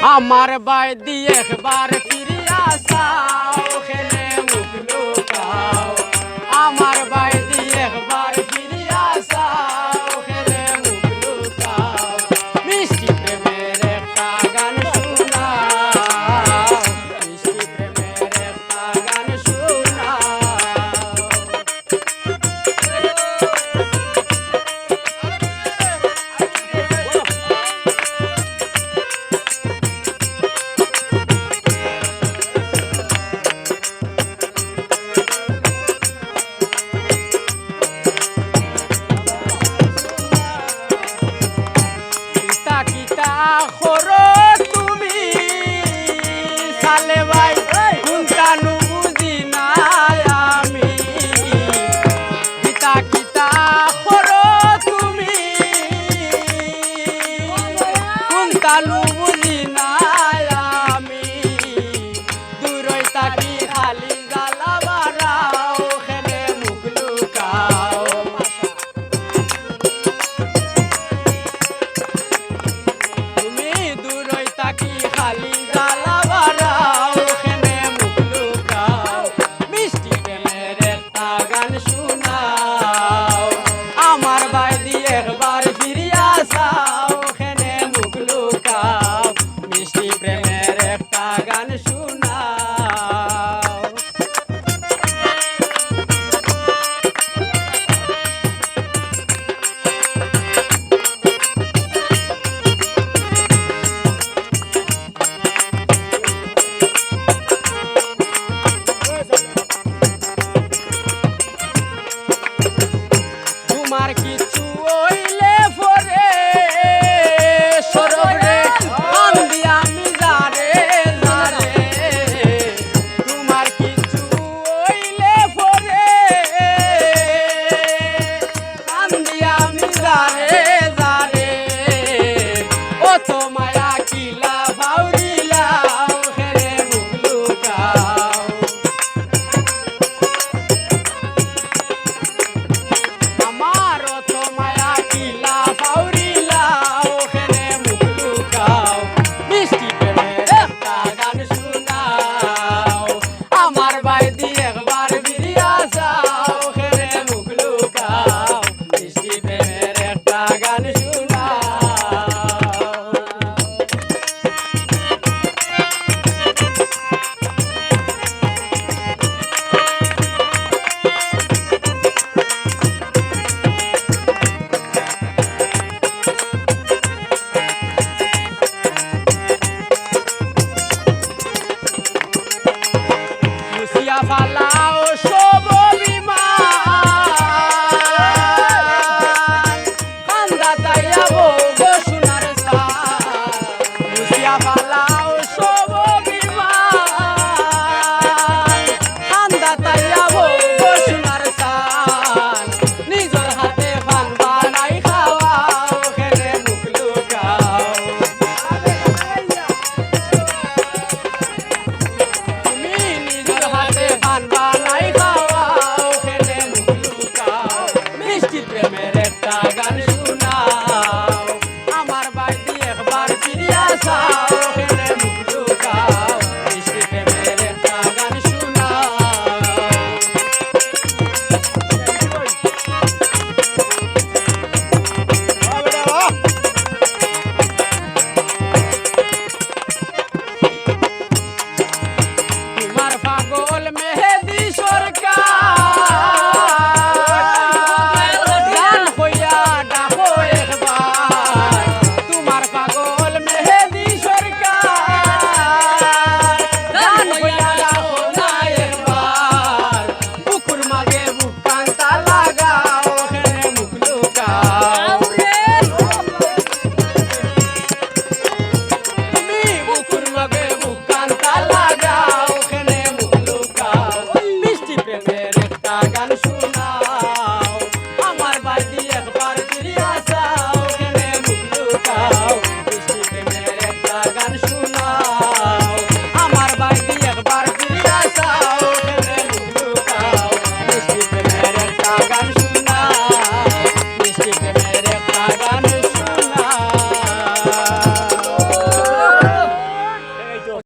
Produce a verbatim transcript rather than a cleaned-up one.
আমার বায়দি একবার ফিরিয়া চাও, কেনে মুখ লুকাও। আমার বায়দি একবার ফিরিয়া চাও, কেনে মুখ লুকাও। মিষ্টি প্রেমের একটা গান শুনাও, মিষ্টি প্রেমের একটা গান শুনাও। কিতা কিতা করো তুমি, সালে ভাই, কুনতানু বুঝি না আমি। কিতা কিতা করো তুমি, কুনতানু বুঝি না আমি। দূরই থাকি খালি জ্বালা বাড়াও, কেনে মুখ লুকাও। তুমি দূরই থাকি খালি জ্বালা বাড়াও, কেনে মুখ লুকাও। মিষ্টি প্রেমের একটা গান শুনাও, আমার বায়দি একবার ফিরিয়া চাও, কেনে মুখ লুকাও। মিষ্টি প্রেমের একটা গান শুনাও। তোমার কিছু অইলে পরে সরবরে কান্দি আমি যারে যারে। তোমার কিছু অইলে পরে কান্দি আমি যারে যারে। অত মায়া কিলা ফাউরিলাও, কেনে মুখ লুকাও। আমার অত মায়া কিলা ফাউরিলাও, কেনে মুখ লুকাও। মিষ্টি প্রেমের একটা গান শুনাও, আমার বায়দি একবার ফিরিয়া চাও, কেনে মুখ লুকাও। মিষ্টি প্রেমের একটা গান শুনাও। মুছিয়া ফালাও সব অভিমান, কান্দাত আইয়া বউগো সোনার চান। মুছিয়া ফালাও